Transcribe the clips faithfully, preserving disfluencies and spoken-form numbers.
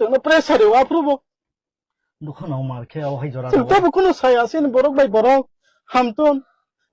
Chwngno pressure rw aphuru bo. Dukha no mar khe o hai jora Chwng rogo. Tabo kuno saya sini borok bai borok. Hamton.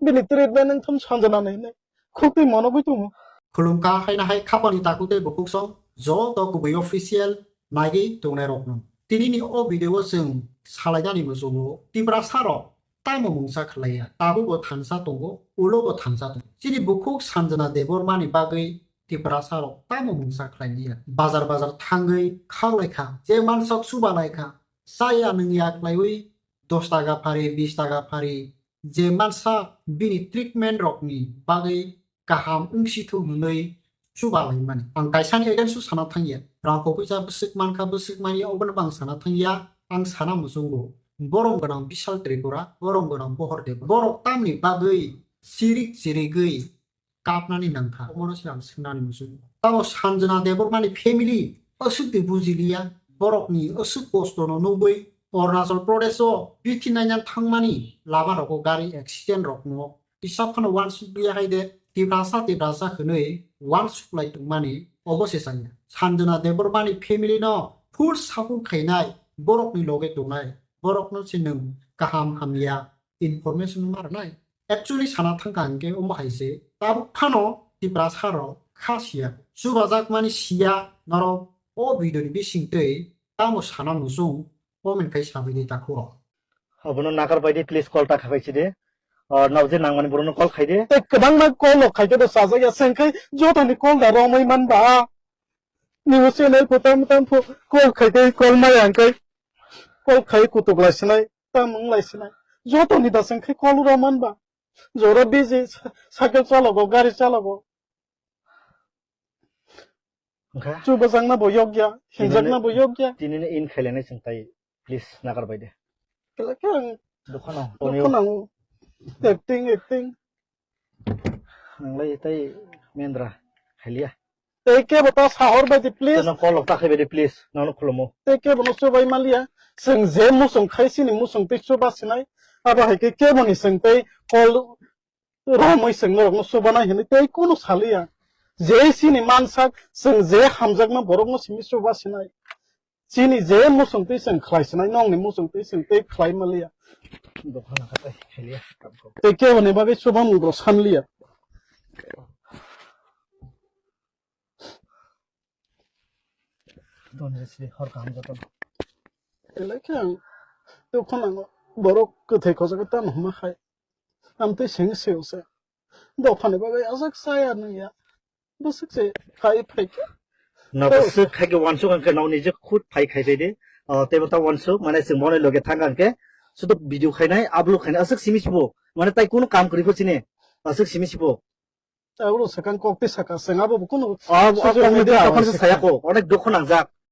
Bini treatment wng thum sanjana nai nai. Khukti mono gwi tongo. Khulumkha haino hai khapani takhuk tei bukhuk song joto kubui official naiwi tongnai rokno. Tinini o video o chwng salainani muchungo Tiprasa rok tamo mungsa khlaiya, tabukbo thansa tongo, ulobo thansa tongo. Chini bukhuk Sanjana Debbarmani bagwi Tiprasa rok tamo mungsa khlaiya. Bazar bazar thangwi khaklaikha, je mansak chubalaikha, chaya nungya khlaiwi dos taka phari, bis taka phari, je mansa bini treatment rokni bagwi kaham wngsithok hwnwi chubalaimani. Ang kaisani against o sana thangya. Rang kokuisa bwswk mankha, bwswk manya, obono bo ang sana thangya. Ang sana muchungo. Borom gwnang Bishal Tripura, borom gwnang Bohor Debbarma. Borok tamni bagwi chirik chirigwi kapnani nangkha? Omono se ang swngnani muchungo. Tamo Sanjana Debbarmani family aswk de bujiliya. Borokni aswk kosto no nugwi Arunachal Pradesh o bithi naina thangmani lama rogo gari accident rokno Kisa phano uansuk ya hai de, Tiprasa, Tiprasa hwnwi uansuk lai tongmani obo se chaya. Sanjana Debbarmani family no full support khainai, borokni loge tongnai, borokno se nwng kaham hamya information ma rwnai. Actually sana thangkha hwnkhe omo hai se, tabuk phano Tiprasa rok kha siya, chubajakmani siya norok o video ni bisingtwi tamo sana muchung comment khai sabaidi takhuk. Abono nakar baidi, please call ta khabai chidi. Ah, nao je nangmani borokno call khaidi. Tei kwbangma call rok khaikhe bo chajak ya, se wngkhai jotoni call da romwi manba. Nini channel pho tam tam pho call khaikhe call maya hwnkhe call khai kutuk lai sinai, tam wng lai sinai. Jotoni da se wngkhai call ro manba. Jora busy, sa-, cycle chalogo, gari chalogo. Wngkha? Chubajakna bo yokya, hinjakna bo yokya. Tinini in khailani chwng tai, please, nakar bai de. Kela khe ang Dokhano, tonio. Dokhano ang acting, acting. Ang lai tai mendra khailia. Tei kebo ta sahor bai di, please. Teno call ta khai bai de, please. Nono khulumo. Tei kebo no chubai malia. Chwng je musung khai sini musung tei chuba sinai. Abo hai khe kebo ni chwng tei call romwi chwng norokno chubanai hwnwi tei kunu saliya. Je chini mansak, chwng je hamjakma borokno simi chuba sinai. Chini je muchungtwi chwng khlai sinai, nokni muchungtwi chwng tei khlai manliya. Dophano khatai khailia. Tei keboni bagwi chubamung rok sanliya. Don je sri hor kaham joto. Belai khe ang tei khwnango borok kwthai khojagwi tamo hwnma khai. Amtwi seng seo se. Dophani bagwi aswk chaya nungya. Bwswk se khai phaikhe. Na bwswk khai khe wansuk ang khe nokni je khut phai khai phai de. Ah, tei bo ta wansuk mane chwng mone loge thang ang khe. Sudu video khainai, upload khainai aswk simi sibo. Mane tai kunu kam kwrwi pho chini. Aswk simi sibo. Abro sakang kok tei saka seng abo bo kunu Ah, social ah, media tokon se saya ko. Onek dukho nangjak.